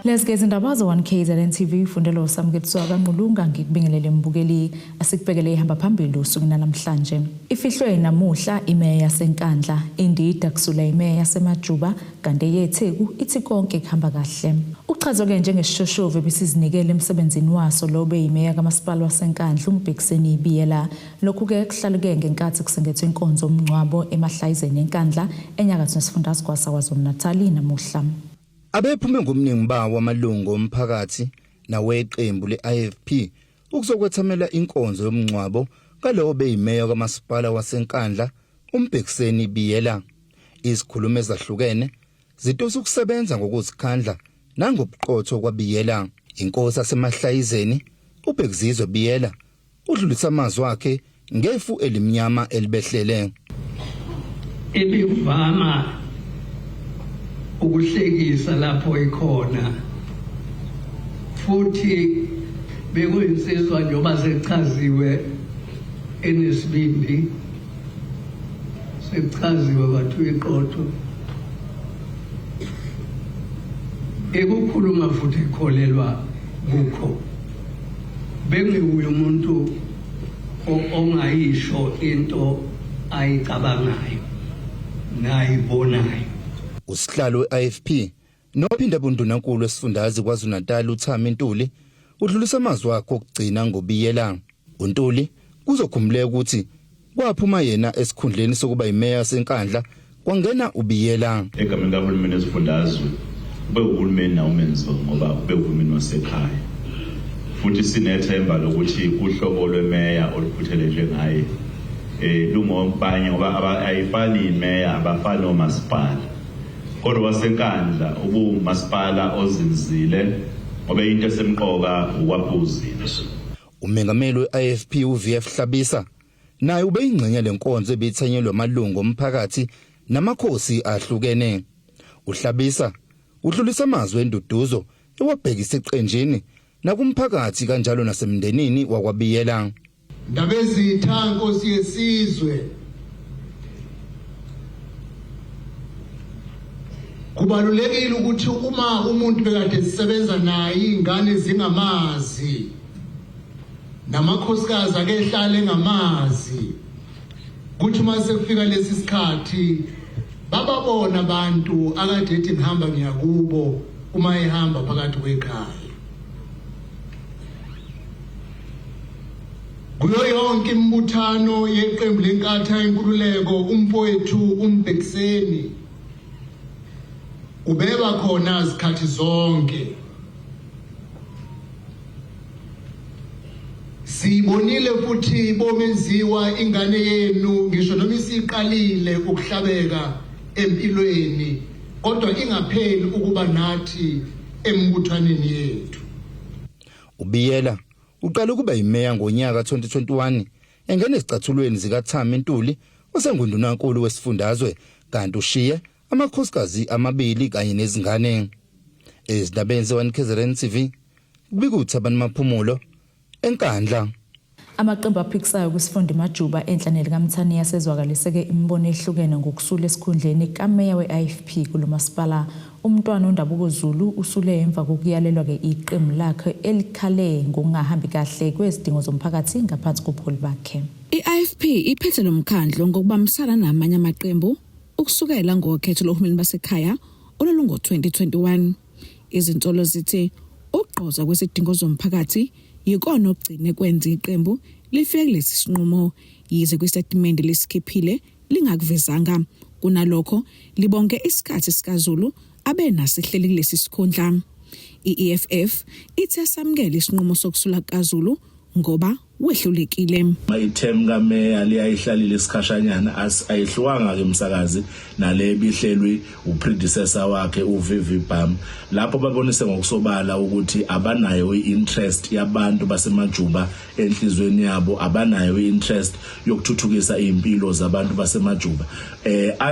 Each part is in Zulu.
Lezi ke izindaba ze-1 KZN TV ufundela uSamukeliso kaNqulunga, ngikubingelele mbukeli. Asikubhekele ihamba phambili usuku namhlanje. Ifihlwe namuhla imeya yaseNkandla, indida kusula imeya yaseMajuba, kanti eyeTheku ithi konke kuhamba kahle. Uchazwe-ke njengesishoshovu ebesizinikele emsebenzini waso lo beyimeya kamasipala waseNkandla uMbhekiseni Biyela. Lokhu-ke kuhlaluke ngenkathi kusengethwe inkonzo yomngcwabo eMahlayizeni eNkandla, enyakatho nesifundazwe kwaKwaZulu-Natali namuhla. Abephume ngobuningi bawo amalungu omphakathi naweqembu le-IFP ukuzokwethamela inkonzo yomngcwabo kalowo beyimeya kamasipala waseNkandla uMbhekiseni Biyela. Izikhulumi ezahlukene zitusa ukusebenza ngokuzikhandla nangobuqotho kwaBiyela. Inkosi yaseMahlayizeni uBhekizizwe Biyela udlulisa amazwi akhe ngefu elimnyama elibehlele. Ibivama ukuhlekisa lapho ikhona, futhi bekuyinsizwa njengoba sechaziwe enesibindi, sekuchaziwe kwathiwa iqotho, ekukhuluma futhi ikholelwa kukho. Bengiwuye umuntu ongayisho into ayicabangayo nayibonayo. Usihlalo we-IFP nophinda bundunankulu wesifundazwe KwaZulu-Natal uThami Ntuli udlulisa amazwi akhe okugcina ngoBiyela. UNtuli kuzokhumbuleka ukuthi kwaphuma yena esikhundleni sokuba yimeya yaseNkandla kwangena uBiyela. Egameni kahulumeni wesifundazwe, ube uhulumeni nawo umenziwa ngoba ube uhulumeni wasekhaya, futhi sinethemba lokuthi uhlobo lwemeya olukhuthele njengaye lungobanye ngoba ayifani imeya, abafani omasipala, kodwa waseNkandla ubuwumasipala ozinzile ngoba into esemqoka ukwakha uzinzo. Umengameli we-IFP uVF Hlabisa naye ubeyingxenye lenkonzo ebithanyelwe amalungu omphakathi namakhosi ahlukene. UHlabisa udlulisa amazwi enduduzo ewabhekise eqenjini nakumphakathi kanjalo nasemndenini wakwaBiyela. Ndabezitha, Nkosi yesizwe, kubalulekile ukuthi uma umuntu bekade sisebenza naye izingane zingamazi namakhosikazi ake ehlale engamazi, kuthi uma sekufika lesi sikhathi bababona abantu akade ethi ngihamba ngiyakubo uma ehamba phakathi kwekhaya. Kuyo yonke imibuthano yeqembu leNkatha Yenkululeko umfowethu uMbhekiseni ubeba khona zikhathi zonke. Siyibonile futhi bomenziwa ingane yenu ngisho noma isiqalile ukuhlabeka empilweni, kodwa ingapheli ukuba nathi embuthaneni yethu. UBiyela uqale ukuba yimeya ngonyaka 2021 engena ezicathulweni zikaThami Ntuli osengundunankulu wesifundazwe, kanti ushiye amakhosikazi amabili kanye nezingane. Ezindabeni ze-1 KZN TV kubika uThabani Maphumulo eNkandla. Amaqembu aphikisayo kwisifunda iMajuba enhla nelikaMthaniya sezwakaliseke imibono ehlukene ngokusula esikhundleni kameya we-IFP kulo masipala. UMntwana uNdabuko Zulu usule emva kokuyalelwa-ke iqembu lakhe elikhale ngokungahambi kahle kwezidingo zomphakathi ngaphansi kobuholi bakhe. I-IFP iphethe lo mkhandlu ngokubambisana namanye amaqembu ukusukela ngokhetho lohulumeni basekhaya olwalungo-2021. Izinsolo zithi ukugqoza kwesidingo zomphakathi yikona okugcine kwenza iqembu lifike kulesi sinqumo, yize kwisitatimende lisikhiphile lingakuvezanga. Kunalokho libonke isikhathi sikaZulu abe naso ehleli kulesi sikhundla. I-EFF ithe samukele isinqumo sokusula kukaZulu ngoba wehlulekile. I-term kameya liyayihlalile isikhashanyana, ayihlukanga ke umsakazi nale ebihlelwe upredecessor wakhe uVV Bam, lapho babonise ngokusobala ukuthi abanayo i-interest yabantu baseMajuba enhlizweni yabo, abanayo i-interest yokuthuthukisa izimpilo zabantu baseMajuba.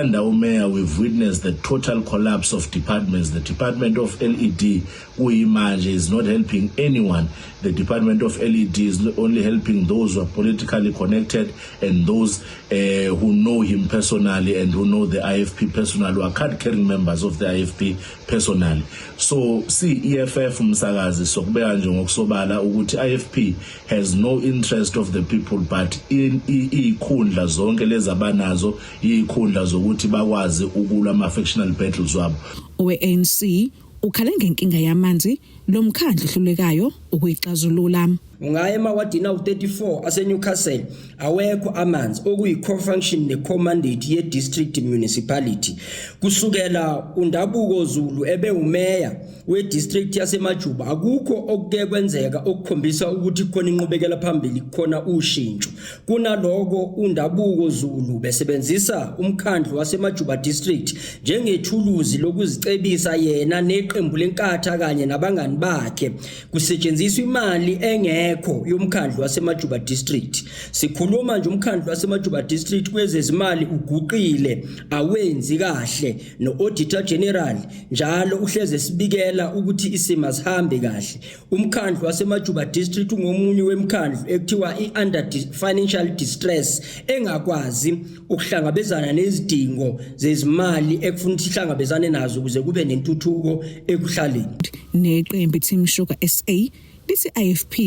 Under umeya we've witnessed the total collapse of departments. The department of LED kuyimanje is not helping anyone. The department of LED is only helping helping those who are politically connected and those who know him personally and who know the IFP personally, who are card carrying members of the IFP personally. So si EFF, umsakazi, sokubeka nje ngokusobala ukuthi IFP has no interest of the people, but in ikhundla zonke lezi abanazo, ikhundla zokuthi bakwazi ukulwa ama factional battles wabo. Owe-ANC ukhale ngenkinga yamanzi lo mkhandlu ohlulekayo ukuyixazulula. Ungaya emawadini awu-34 aseNewcastle, awekho amanzi, okuyi-core function ne-core mandate ye-district municipality. Kusukela uNdabuko Zulu ebe umeya we-district yaseMajuba, akukho okuke kwenzeka okukhombisa ukuthi khona inqubekela phambili, khona ushintsho. Kunaloko, uNdabuko Zulu besebenzisa umkhandlu waseMajuba District njengethuluzi lokuzicebisa yena neqembu leNkatha kanye nabangani bakhe, kusetshenziswa imali engekho yomkhandlu waseMajuba District. Sikhuluma nje, umkhandlu waseMajuba District kwezezimali uguqile, awenzi kahle, no-Auditor General njalo uhleze sibikela ukuthi isimo asihambi kahle. Umkhandlu waseMajuba District ungomunye wemkhandlu ekuthiwa i-under financial distress, engakwazi ukuhlangabezana nezidingo zezimali ekufuna ukuthi ihlangabezane nazo ukuze kube nentuthuko ekuhlaleni. Neqembu Team Sugar SA lithi IFP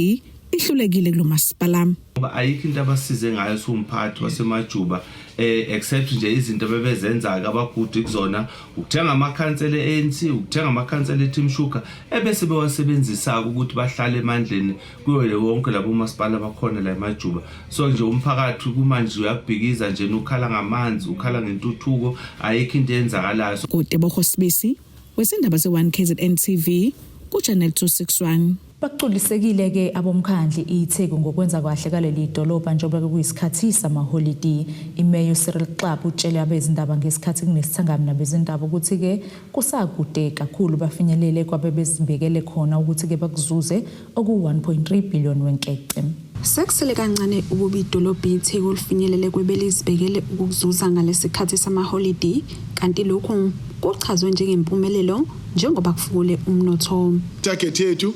ihlulekile kulomasipala. Ngoba ayikho into abasize ngayo siwumphakathi waseMajuba, except nje izinto abebezenza ke abagudi kuzona, ukuthenga amakhansela e-ANC, ukuthenga amakhansela e-Team Sugar, ebese bewasebenzisa ukuthi bahlale emandleni kuyo wonke labo masipala abakhona la eMajuba. So nje umphakathi kumanje uyabhikiza nje, ukhala ngamanzi, ukhala ngentuthuko, ayikho into eyenzakalayo. KuTebogo Sibisi wezindaba ze-1 KZN TV ku-Channel 261. Baculisekile ke abomkhandli iTheku ngokwenza kahle kaleli dolobha njengoba kuyisikhathi samaholidi. Imeya Cyril Xaba utshele abezindaba ngesikhathi kunesithangami nabezindaba ukuthi ke kusakude kakhulu bafinyelele kwabebezibekele khona ukuthi ke bakuzuze oku 1.3 billion wenkece. Sekusele kancane ukuba idolobha iTheku lifinyelele kwebelizibekele ukuzuza ngalesikhathi samaholidi, kanti lokhu kuchazwe njengempumelelo njengoba kufukule umnotho. Target yethu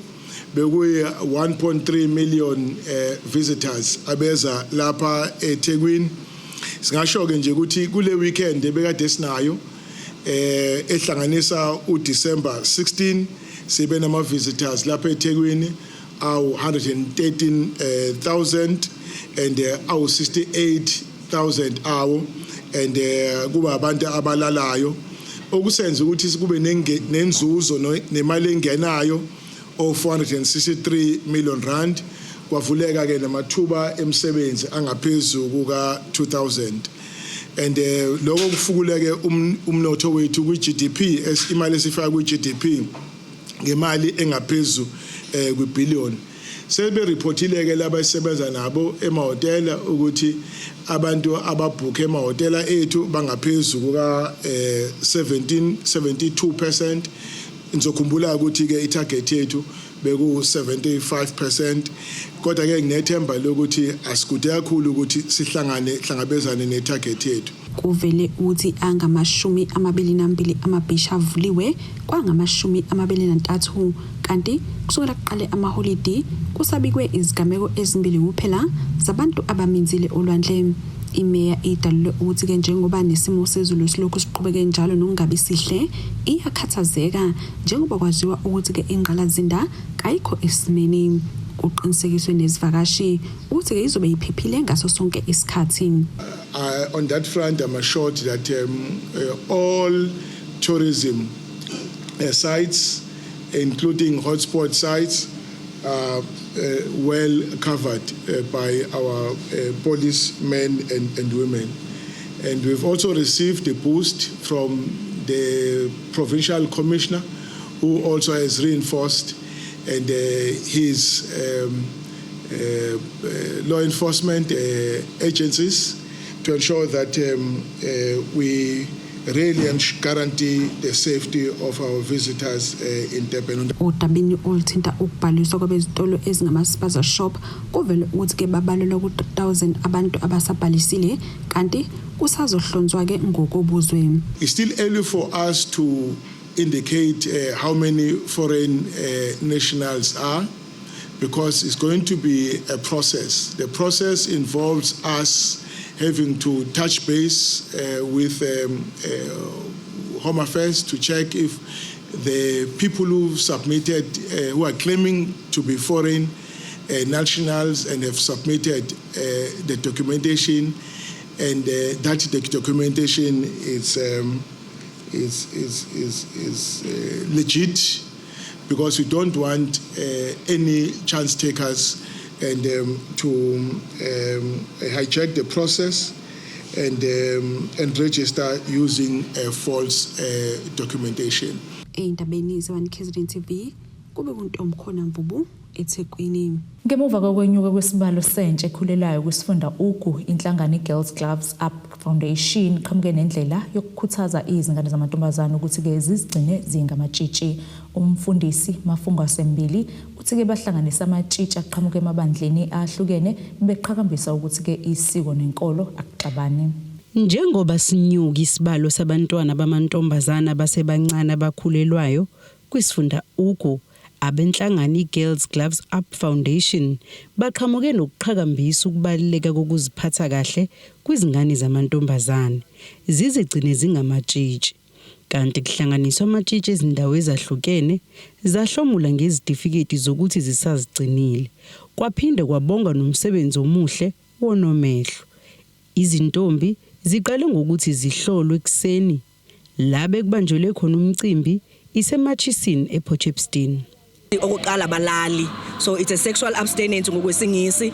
bekuyi 1.3 million visitors abeza lapha eThekwini. Singasho ke nje ukuthi kule weekend ebekade sinayo ehlanganisa uDecember 16, sibe nama visitors lapha eThekwini awu 113,000 and awu 68,000 awo and kuba abantu abalalayo, okusenza ukuthi kube nenzuzo nemali engenayo o 463 million rand. Kwavuleka ke namathuba emisebenzi angaphezulu kuka 2000 and lokho kufukuleke umnotho wethu kwi GDP, imali esifaka kwi GDP ngemali engaphezulu kwibillion. Sebe reportile ke laba esebenza nabo emahhotela ukuthi abantu ababhukhe emahhotela ethu bangaphezulu kuka 17 72%. Ngizokhumbula ukuthi ke itarget yethu beku 75%, kodwa ke nginethemba lokuthi asikude kakhulu ukuthi sihlangane hlangabezane netarget yethu. Kuvele ukuthi angama-22 amabhishi avuliwe kwangama-23, kanti kusukela kuqale amaholidi kusabikwe izigameko ezimbili kuphela zabantu abaminzile olwandle. Imeya idalule ukuthi-ke njengoba nesimo sezulu silokhu siqhubeke njalo nokungabi sihle, iyakhathazeka njengoba kwaziwa ukuthi-ke ingqalazinda kayikho esimeni. Kuqinisekiswe nezivakashi ukuthi-ke izobe iphephile ngaso sonke isikhathi. On that front, I'm assured that all tourism sites, including hotspot sites, are well covered by our policemen and women. And we've also received a boost from the provincial commissioner, who also has reinforced and his law enforcement agencies to ensure that we really guarantee the safety of our visitors in Durban. Odabeni oluthinta ukubhaliswa kwabezitolo ezingama-spaza shop, kuvele ukuthi-ke babalelwa ku-3000 abantu abasabhalisile, kanti kusazohlonzwa-ke ngokobuzwe. It's still early for us to indicate how many foreign nationals are, because it's going to be a process. The process involves us having to touch base with Home Affairs to check if the people who submitted, who are claiming to be foreign nationals and have submitted the documentation, and that the documentation is legit, because we don't want any chance takers and to hijack the process and register using false documentation. Ey'ndabeni ze-1 KZN TV kube kuntomkhona Mvubu eThekwini. Ngemuva kokwenyuka kwesibalo sentsha ekhulelayo kwisifunda Ugu, inhlangano iGirls Gloves Up Foundation iqhamuke nendlela yokukhuthaza izingane zamantombazane ukuthi-ke zizigcine zingamatshitshi. Umfundisi Mafungwase Mbili uthi-ke bahlanganisa amatshitshi aqhamuka emabandleni ahlukene beqhakambisa ukuthi-ke isiko nenkolo akuxabani. Njengoba sinyuka isibalo sabantwana bamantombazana abasebancane abakhulelwayo kwisifunda Ugu, abenhlangano iGirls Gloves Up Foundation baqhamuke nokuqhakambisa ukubaluleka kokuziphatha kahle kwizingane zamantombazane zizigcine zingamatshitshi. Kanti kuhlanganiswa amatshitshi ezindawo ezahlukene zahlomula ngezitifiketi zokuthi zisazigcinile, kwaphinde kwabongwa nomsebenzi omuhle wonomehlo. Izintombi ziqale ngokuthi zihlolwe ekuseni la bekubanjelwe khona umcimbi iseMatchisini ePort Shepstone. Okokuqala balali, so it's a sexual abstinence ngokwesingisi,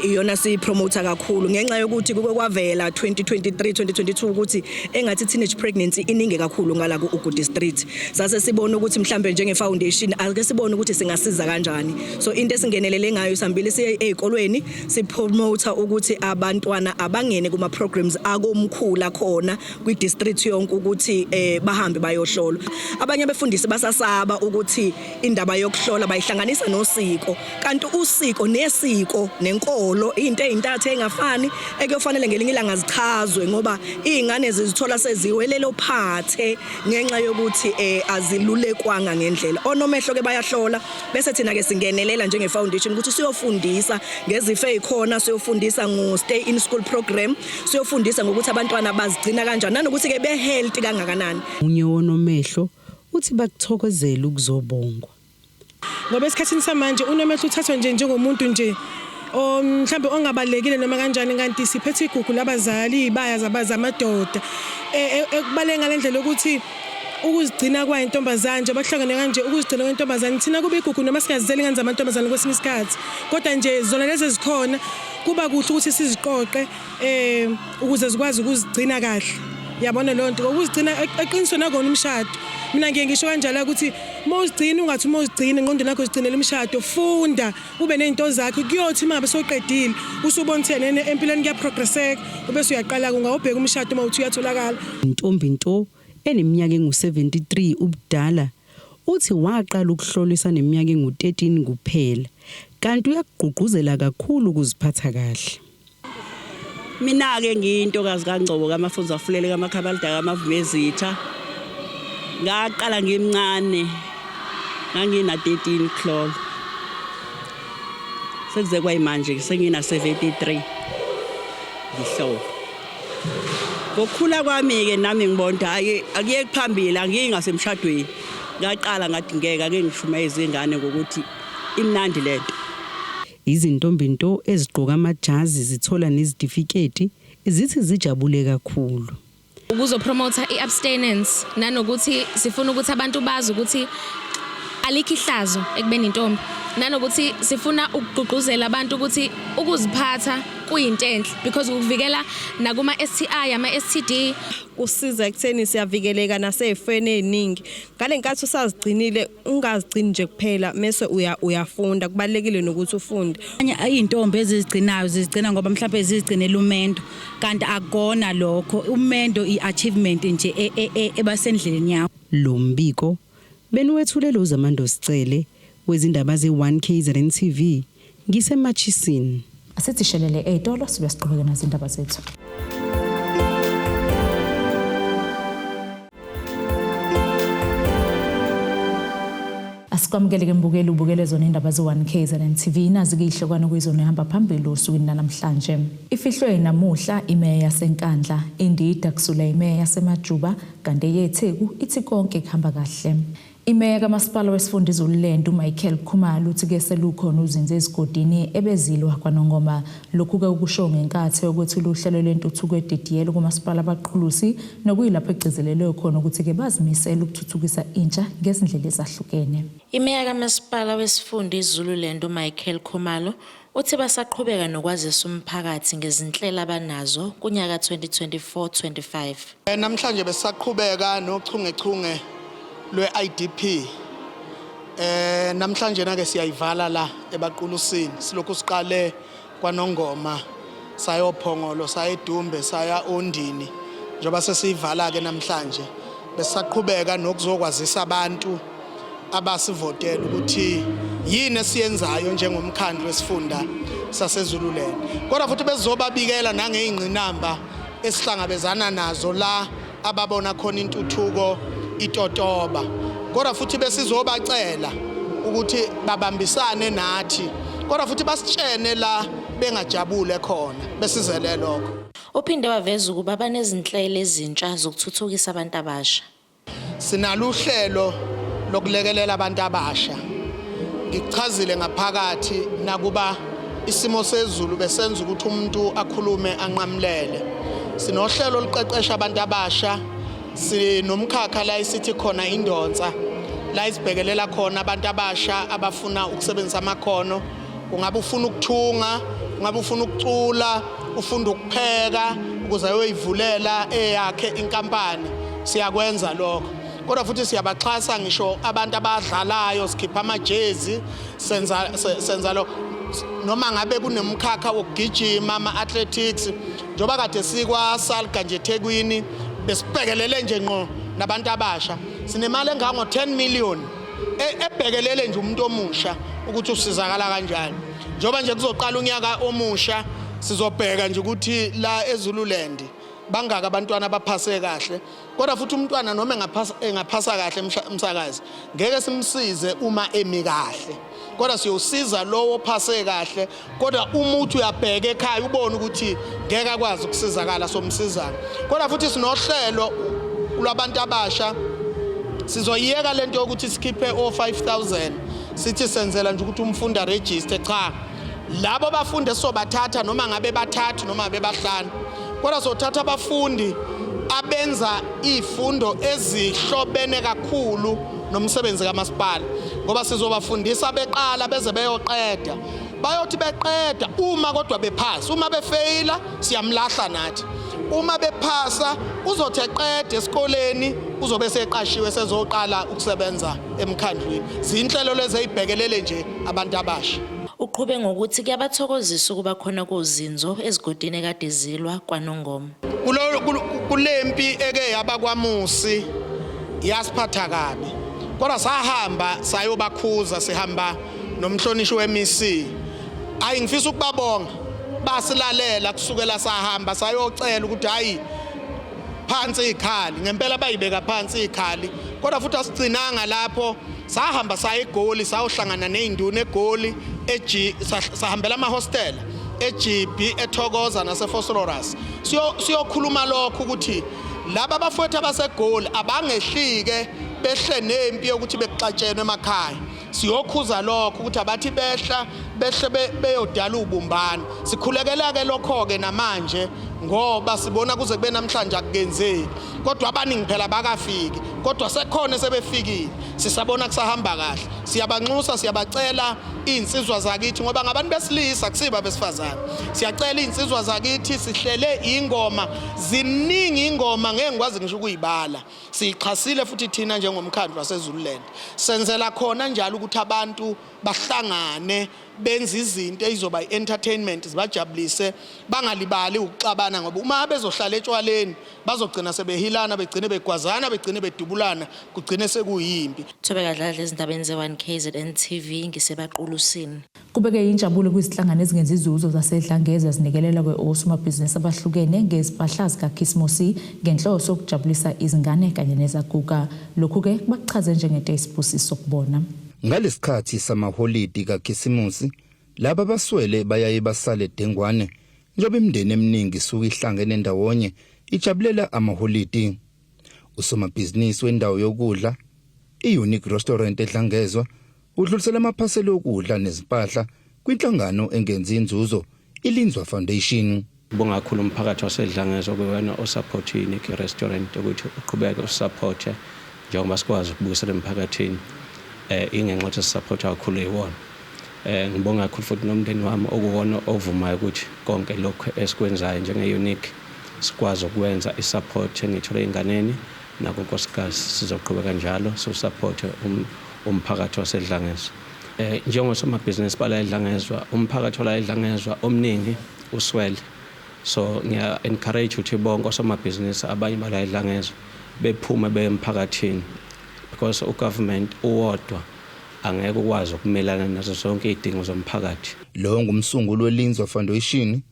iyona siyipromote kakhulu ngenxa yokuthi kuke kwavela 2023 2022 ukuthi engathi teenage pregnancy iningi kakhulu ngala ku Ugu district. Sase sibona ukuthi mhlambe njenge foundation ake sibone ukuthi singasiza kanjani. So into esingenelele ngayo, sihambile siye ezikolweni, sipromote ukuthi abantwana abangene kuma programs akomkhula khona kwi district yonke ukuthi bahambe bayohlolwa. Abanye abefundisi basasaba ukuthi indaba yokuhlola bayihlanganisa nosiko, kanti usiko nesiko nenkolo into ezintathu engafani ekuyofanele ngelinye ilanga zichazwe, ngoba izingane zizithola seziwelelo phathe ngenxa yokuthi azilulekwanga ngendlela. Onomehlo ke bayahlola, bese thina ke singenelela njenge foundation ukuthi siyofundisa ngezifo ezikhona, siyofundisa ngo stay in school program, siyofundisa ngokuthi abantwana bazigcina kanjani nanokuthi ke be healthy kangakanani. Unye wonomehlo uthi bakuthokozela ukuzobongwa. Ngoba esikhathini samanje unomehlo uthathwa nje njengomuntu nje o mhlambe ongabalekile noma kanjani, kanti siphethe igugu labazali, izibaya zabazamadoda ekubaleka ngalendlela ukuthi ukuzigcina kwayo intombazane nje bahlangene kanje, ukuzigcina kwentombazane thina kube igugu noma singazizeli ingane zamantombazane kwesinye isikhathi, kodwa nje zona lezi ezikhona kuba kuhle ukuthi siziqoqe ukuze zikwazi ukuzigcina kahle. Yabona leyo nto, ukuzigcina eqinisweni akona umshado. Mina ngiye ngisho kanjalo ukuthi uma uzigcina, ungathi uma uzigcina engqondweni yakho uzigcinela umshado, funda, ube ney'nto zakho, kuyothi uma ngabe sewuqedile usubona ukuthi nene empilweni kuyaprogresseka, ubese uyaqala-ke ungawubheka umshado uma uthi uyatholakala. Intombi nto eneminyaka engu-73 ubudala uthi waqala ukuhlolisa neminyaka engu-13 kuphela, kanti uyakugqugquzela kakhulu ukuziphatha kahle. Mina-ke ngiyintokazi kaNgcobo kaMafunza Fulele kaMakhabalida kaMavumezitha. Ngaqala ngimncane, ngangina-13 kuhlola, sekuze kwayimanje sengina-73 ngihlola. Ngokukhula kwami-ke nami ngibona ukuthi hhayi, akuyeki phambili, angiyi ngasemshadweni. Ngaqala ngathi ngeke ake ngishumayeze ingane ngokuthi imnandi lento. Izintombi nto ezigqoka amajazi zithola nezitifiketi zithi zijabule kakhulu. Ukuzopromotha i-abstinence nanokuthi sifuna ukuthi abantu bazi ukuthi alikho ihlazo ekubeni intombi, nanokuthi sifuna ukugqugquzela abantu ukuthi ukuziphatha kuyinto enhle because ukuvikela nakuma-STI, ama-STD. Kusiza ekutheni siyavikeleka nasey'fweni ey'ningi ngale nkathi usazigcinile. Ungazigcini nje kuphela mese uya uyafunda, kubalulekile nokuthi ufunde. Iy'ntombi ezizigcinayo zizigcina ngoba mhlawumbe zizigcinela umendo, kanti akukona lokho. Umendo i-achievement nje ebasendleleni yakho. Lo mbiko beniwethulele uZamando Sicele wezindaba ze-1 KZN TV ngiseMatchisini. Asithi shelele ey'tolo, sibe siqhubeke nazindaba zethu. Asikwamukele ke mbukeli ubukele zona indaba ze-1 KZN TV nazi ke ihlokwana kuyizona ehamba phambili osukwini lanamhlanje. Ifihlwe namuhla imeya yaseNkandla indida kusula imeya yaseMajuba kanti eyeTheku ithi konke kuhamba kahle. Imeya kaMasipala wesifunda iZululand uMichael Khumalo uthi ke selukhona uzinzo ezigodini ebezilwa kwaNongoma. Lokhu-ke ukusho ngenkathi yokwethula uhlelo lwentuthuko edidiyelwe kumasipala abaqulusi nokuyilapho egcizelelwe khona ukuthi-ke bazimisele ukuthuthukisa intsha ngezindlela ezahlukene. Imeya kaMasipala wesifunda iZululand uMichael Khumalo uthi basaqhubeka nokwazisa umphakathi ngezinhlelo abanazo kunyaka 2024-25. Namhlanje besaqhubeka nochungechunge lwe-IDP. Namhlanje na ke siyayivala la ebaqulusini. Silokhu siqale kwaNongoma sayophongolo sayedumbe saya ondini njengoba sesiyivala ke namhlanje besaqhubeka nokuzokwazisa abantu abasivotela ukuthi yini esiyenzayo njengomkhandlu wesifunda saseZululand kodwa futhi bezobabikela nangeyingqinamba esihlangabezana nazo la ababona khona intuthuko itotoba kodwa futhi besizobacela ukuthi babambisane nathi kodwa futhi basitshene la bengajabule khona besizele lokho. Uphinde waveza ukuba banezinhlelo ezintsha zokuthuthukisa abantu abasha. Sinalo uhlelo lokulekelela abantu abasha. Ngikuchazile ngaphakathi nakuba isimo sezulu besenza ukuthi umuntu akhulume anqamulele. Sinohlelo oluqeqesha abantu abasha, sinomkhakha la isithi khona indonsa la isibhekelela khona abantu abasha abafuna ukusebenzisa amakhono. Ungabe ufuna ukuthunga, ungabe ufuna ukucula, ufunda ukupheka ukuze ayoyivulela eyakhe inkampani. Siyakwenza lokho. Kodwa futhi siyabaxhasa ngisho abantu abadlalayo, sikhipha amajezi, senza senza lo noma ngabe kunemkhakha wokugijima ama-athletics njengoba kade sikwa-salga nje eThekwini besibhekelele nje ngqo nabantu abasha sinemali engango-10 million ebhekelele nje umuntu omusha ukuthi usizakala kanjani njengoba nje kuzoqala unyaka omusha sizobheka nje ukuthi la eZululand bangaka abantwana abaphase kahle kodwa futhi umntwana noma engaphasa engaphasa kahle umsakazi ngeke simsize uma emi kahle kodwa siyosiza lowo ophase kahle kodwa uma uthi uyabheka ekhaya ubone ukuthi ngeke akwazi ukusizakala somsizana kodwa futhi sinohlelo lwabantu abasha sizoyiyeka lento yokuthi sikhiphe o-5000 sithi senzela nje ukuthi umfundi aregister cha labo bafundi esizobathatha noma ngabe bathathu noma ngabe bahlanu kodwa sothatha abafundi abenza izifundo ezihlobene kakhulu nomsebenzi kamasipala ngoba sizobafundisa beqala beze beyoqeda bayothi beqeda uma kodwa bephasa uma befeyila siyamlahla nathi uma bephasa uzothi eqede esikoleni uzobe seqashiwe sezoqala ukusebenza emkhandlwini zinhlelo lezi ezibhekelele nje abantu abasha. Uqhube ngokuthi kuyabathokozisa ukuba khona kozinzo ezigodini ekade zilwa kwaNongoma. Kulempi eke yaba kwaMusi yasiphatha kabi kodwa sahamba sayobakhuza sihamba nomhlonishwa we-MEC hayi ngifisa ukubabonga basilalela kusukela sahamba sayocela ukuthi hayi phansi ikhali ngempela bayibeka phansi ikhali kodwa futhi asigcinanga lapho sahamba saya eGoli sayohlangana nezinduna eGoli eG sahambela amahostela eGB eThokoza naseFosloras siyokhuluma lokho ukuthi laba abafowethu abaseGoli abangehlike behle nempi yokuthi bekuxatshenwe emakhaya siyokhuza lokho ukuthi abathi behla behle beyodala ubumbano sikhulekela ke lokho ke namanje ngoba sibona kuze kube namhlanje akukenzeki kodwa abaningi phela bakafiki kodwa sekhona sebefikile sisabona kusahamba kahle siyabanxusa siyabacela izinsizwa zakithi ngoba ngabantu besilisa kusiba besifazane siyacela izinsizwa zakithi sihlele ingoma ziningi ingoma ngeke ngikwazi ngisho ukuyibala Siyixhasile futhi thina njengomkhandlu waseZululand. Senzela khona njalo ukuthi abantu bahlangane benze izinto ezizoba i-entertainment zibajabulise bangalibali ukuxabana ngoba uma bezohlala etshwaleni bazogcina sebehilana begcine begwazana begcine bedubulana kugcine sekuyimpi. Thobeka Dladla ezindabeni ze-1 KZN TV ngisebaqulusini. Kubeke injabulo kwizinhlangano ezingenzi inzuzo zaseDlangeza zinikelela osomabhizinisi abahlukene ngezimpahla zikaKhisimusi ngenhloso yokujabulisa izingane kanye nezaguga. Lokhu-ke bakuchaze njengento eyisibusiso kubona. Ngalesikhathi samaholidi kaKhisimusi, laba baswele bayaye basale dengwane njengoba imindeni eminingi isuke ihlangene ndawonye ijabulela amaholidi. Usomabhizinisi wendawo yokudla i-Unique Restaurant eDlangezwa udlulisela amaphasela okudla nezimpahla kwinhlangano engenzi inzuzo iLinzwa Foundation. Ngibonga kakhulu umphakathi waseDlangezwa kuwena osupport i-Unique Restaurant ukuthi uqhubeke usupport njengoba sikwazi ukubuyisela emphakathini ingenxa yokuthi sisupport kakhulu yiwona. Ngibonga kakhulu futhi nomndeni wami okuwona ovumayo ukuthi konke lokhu esikwenzayo njenge-Unique sikwazi ukwenza i-support engiyithole ey'nganeni nakunkosikazi, sizoqhubeka njalo siwusupporte umphakathi waseDlangezwa. Njengosomabhizinisi bala eDlangezwa, umphakathi wala eDlangezwa omningi uswele, so ngiya-encourage ukuthi bonke osomabhizinisi abanye bala eDlangezwa bephume beye emphakathini because ugovernment uwodwa angeke ukwazi ukumelana nazo zonke izidingo zomphakathi. Lo ngumsunguli weLinzwa Foundation,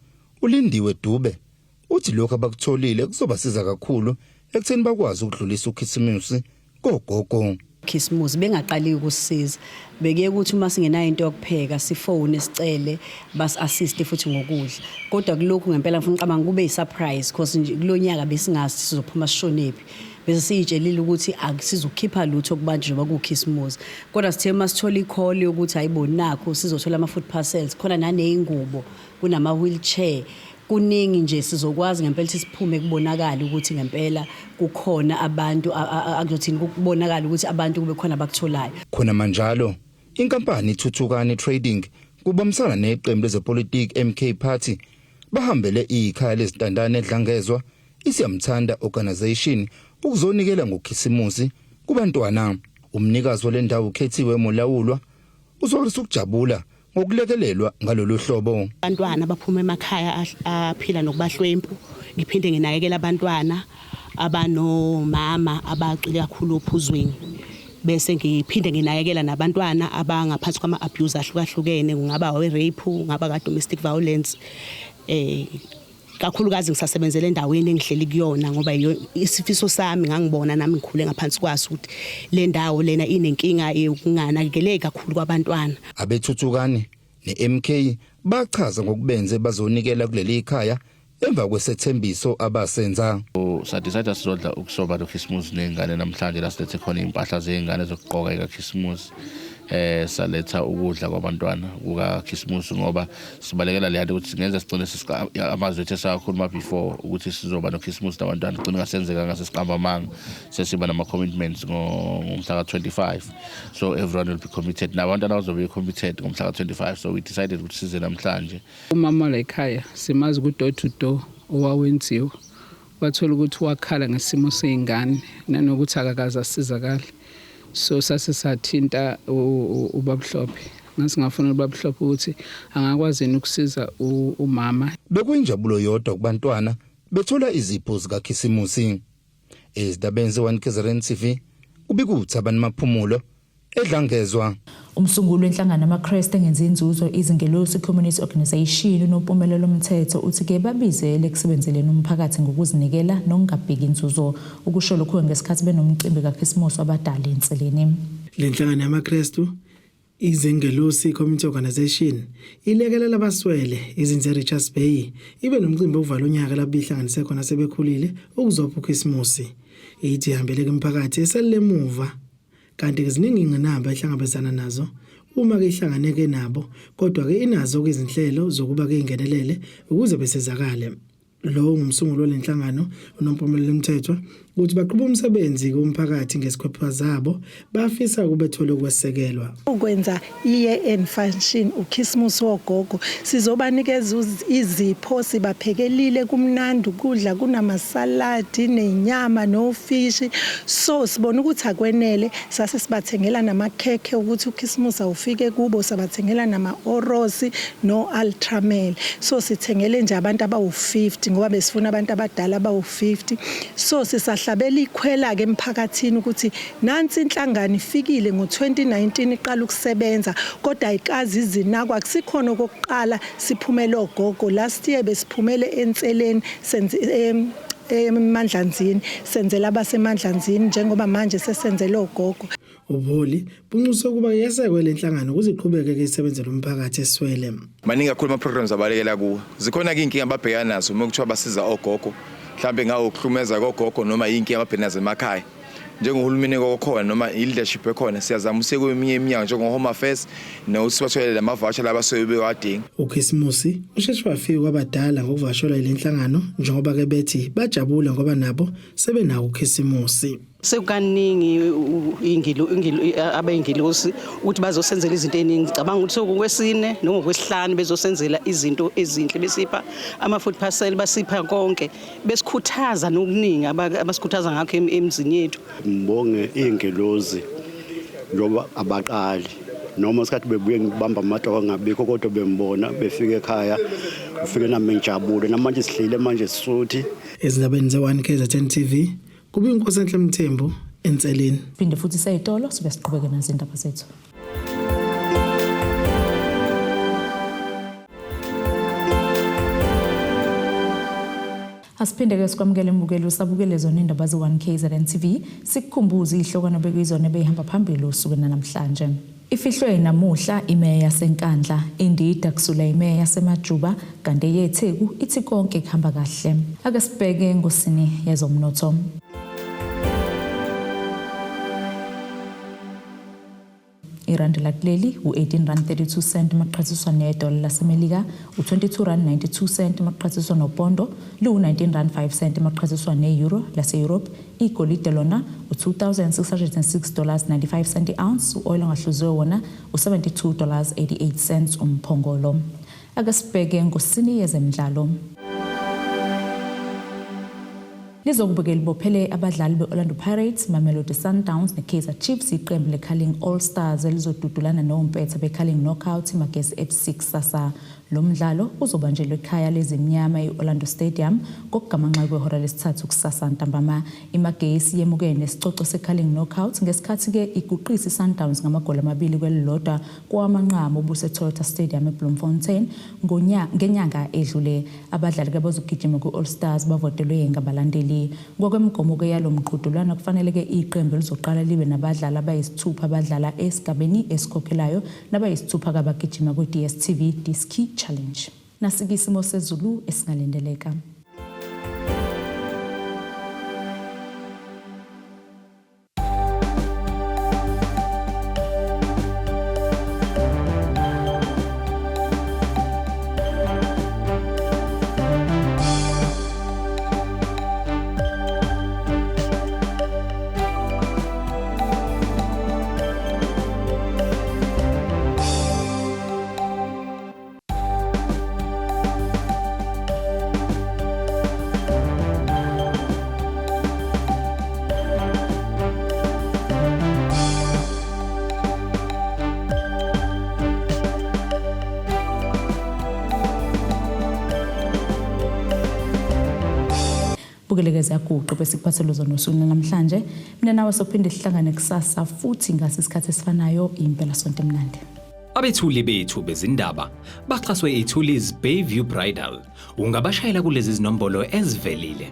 uLindiwe Dube, uthi lokhu abakutholile kuzobasiza kakhulu ekutheni bakwazi ukudlulisa uKhisimusi kogogo. Khisimusi bengaqali ukusisiza, bekuye ukuthi uma singenayo into yokupheka sifone sicele basi-assiste futhi ngokudla, kodwa kulokhu ngempela ngifuna ucabanga kube yi-surprise because nje kulo nyaka besingazi sizophuma sishonephi, bese siyitshelile ukuthi akusizukukhipha lutho kubantu njengoba kuwukhisimusi, kodwa sithe uma sithola i-call yokuthi hayibo nakhu sizothola ama-food parcels khona naney'ngubo, kunama-wheelchair, kuningi nje, sizokwazi ngempela ukuthi siphume kubonakala ukuthi ngempela kukhona abantu akuzothini kubonakala ukuthi abantu kube khona abakutholayo. Khona manjalo, inkampani iThuthukani Trading kubambisana neqembu lezepolitiki MK Party bahambele ikhaya lezintandane eDlangezwa iSiyamthanda Organization ukuzonikela ngoKhisimusi kubantwana. Umnikazi walendawo ukhethiwe Molawulwa uzwakalisa ukujabula ngokulekelelwa ngalolu hlobo. Abantwana baphuma emakhaya aphila nokubahlwempu, ngiphinde nginakekela abantwana abanomama abacwile kakhulu ophuzweni, bese ngiphinde nginakekela nabantwana abangaphansi kwama-abuse ahlukahlukene, kungaba we-rape, kungaba ka-domestic violence. Kakhulukazi ngisasebenzela endaweni engihleli kuyona ngoba isifiso sami ngangibona nami ngikhule ngaphansi kwaso ukuthi le ndawo lena inenkinga yokunganakekeleki kakhulu kwabantwana. Abethuthukani ne-MK bachaza ngokubenze bazonikela kuleli khaya emva kwesethembiso abasenza. Sadecide sizodla ukusoba noKhisimusi ney'ngane namhlanje, la silethe khona iy'mpahla zey'ngane zokugqoka ekaKhisimusi. Saletha ukudla kwabantwana kukaKhisimusi ngoba sibalekela le nto ukuthi singenza sigcine amazwi ethu esawakhuluma before ukuthi sizoba noKhisimusi nabantwana gcine ngasenzeka ngase siqamba amanga, sesiba nama-commitments ngomhla ka-25, so everyone will be committed, nabantwana bazobe committed ngomhla ka-25, so we decided ukuthi size namhlanje. Umama la ekhaya simazi ku-door to door owawenziwa, wathola ukuthi wakhala ngesimo sey'ngane nanokuthi akakaze asizakale, so sase sathinta uBabhlophe, ngase ngafuna uBabhlophe ukuthi angakwazi yini ukusiza umama. Bekuyinjabulo yodwa kubantwana bethola izipho zikaKhisimusi. Ezindabeni ze-1 KZN TV, kubikuthi Maphumulo eDlangezwa. Umsunguli wenhlangano yamaKrestu engenzi inzuzo Izingelosi Community Organisation uNompumelelo Mthetho uthi ke babizele ekusebenzeleni umphakathi ngokuzinikela nokungabheki inzuzo. Ukusho lokhu ngesikhathi benomcimbi kaKhisimusi wabadala enseleni. Le nhlangano yamaKrestu Izingelosi Community Organisation ilekelela abaswele izinze Richards Bay ibe nomcimbi wokuvala unyaka lapho bihlanganise khona sebekhulile ukuzopha uKhisimusi. Ithi ihambele kumphakathi esalele emuva, kanti ziningi ingqinamba ehlangabezana nazo uma ke ihlanganeke nabo, kodwa ke inazo ke izinhlelo zokuba ke ingenelele ukuze besizakale. Lo ngumsunguli walenhlangano uNompumelelo Mthethwa ukuthi baqhuba umsebenzi kumphakathi ngesikhwepha zabo, bafisa ukubethola ukwesekelwa. Ukwenza i-year end function, uKhisimusi wogogo, sizobanikeza izipho, sibaphekelile kumnandi ukudla, kunamasaladi nenyama nofishi, so sibona ukuthi akwenele, sase sibathengela namakhekhe ukuthi uKhisimusi awufike kubo, sabathengela nama-Oros no-Ultramel, so sithengele nje abantu abawu-50 ngoba besifuna abantu abadala abawu-50. So sisahlabela ikhwela-ke emphakathini ukuthi nansi inhlangano ifikile ngo-2019 iqala ukusebenza, kodwa ayikaze izinakwa. Akusikhona okokuqala siphumele ogogo, last year besiphumele enseleni senze emandlanzini, senzela abasemandlanzini, njengoba manje sesenzele ogogo. Ubuholi bunxuse ukuba yesekwe le nhlangano ukuze iqhubeke isebenzele umphakathi eswele. Maningi kakhulu ama-programs abalekela kuwo. Zikhona-ke iy'nkinga ababhekana nazo uma kuthiwa basiza ogogo, mhlawumbe ngawo ukuhlumeza kogogo noma iy'nkinga ababhekana nazo emakhaya. Njengohulumeni okhona noma i-leadership ekhona, siyazama usiye kweminye iminyango njengo-Home Affairs nokuthi sibatholele lama-voucher laba asuke bewadinga. UKhisimusi usheshe wafika kwabadala ngokuvakashelwa yile nhlangano njengoba-ke bethi bajabule ngoba nabo sebenawo uKhisimusi. Sekukaningi abayingilosi ukuthi bazosenzela izinto eziningi. Ngicabanga ukuthi sekukwesine noma ngokwesihlanu bezosenzela izinto ezinhle, besipha ama-food parcel, basipha konke, besikhuthaza nokuningi abasikhuthaza ngakho emzini yethu. Ngibonge iy'ngelozi njengoba abaqali noma isikhathi bebuye ngibamba amatoho ngabikho, kodwa bembona befika ekhaya, ufike nami ngijabule. Namanje sihlile manje sisuthi. Ezindabeni ze-1 KZN TV, kube inkosi enhle Mthembu enseleni. Phinde futhi seyitolo sibe siqhubeke nazo indaba zethu. Asiphinde-ke sikwamukele mbukeli usabukele zona indaba ze-1 KZN TV, sikukhumbuze izihlokwana bekuyizona ebeyihamba phambili usuku namhlanje. Ifihlwe namuhla imeya yaseNkandla Indida kusula imeya yaseMajuba, kanti eyeTheku ithi konke kuhamba kahle. Ake sibheke ngosini yezomnotho. Irandi lakuleli u-18 rand 32 cent maqhathiswa nedola laseMelika, u-22 rand 92 cent maqhathiswa nopondo liwu-19 rand 5 cent maqhathiswa ne-euro lase-Europe. Igolide lona u-2606 dollars 95 cent i-ounce, u-oil ongahluziwe wona u-72 dollars 88 cents umphongolo. Ake sibheke ngosini yezemidlalo. Lizokubukela libophele abadlali be-Orlando Pirates, Mamelodi Sundowns ne-Kaizer Chiefs iqembu le-Carling All Stars elizodudulana nompetha be-Carling Knockout iMagesi FC kusasa. Lo mdlalo uzobanjelwa ekhaya lezimnyama i-Orlando Stadium ngokugamanxa kwehora lesithathu kusasa ntambama. IMagesi yemukele nesicoco se-Carling Knockout ngesikhathi-ke iguqisa i-Sundowns ngamagoli 2 kwelilodwa kowamanqamu obuse-Toyota Stadium eBloemfontein ngenyanga edlule. Abadlali-ke abazogijima kwi-All Stars bavotelwe ngabalandeli. Ngokwemigomo-ke yalo mqhudelwano kufanele-ke iqembu lizoqala libe nabadlali abayisithupha abadlala esigabeni esikhokhelayo nabayisithupha abagijima kwi-DStv Diski Challenge. Nasike isimo sezulu esingalindeleka. Bukeleke ziyaguqa bese kuphathele zona usuku namhlanje. Mina nawe sophinde sihlangane kusasa futhi ngasi isikhathi esifanayo. Impela sonto emnandi. Abethuli bethu bezindaba baxhaswe iThulis Bayview Bridal. Ungabashayela kulezi zinombolo ezivelile.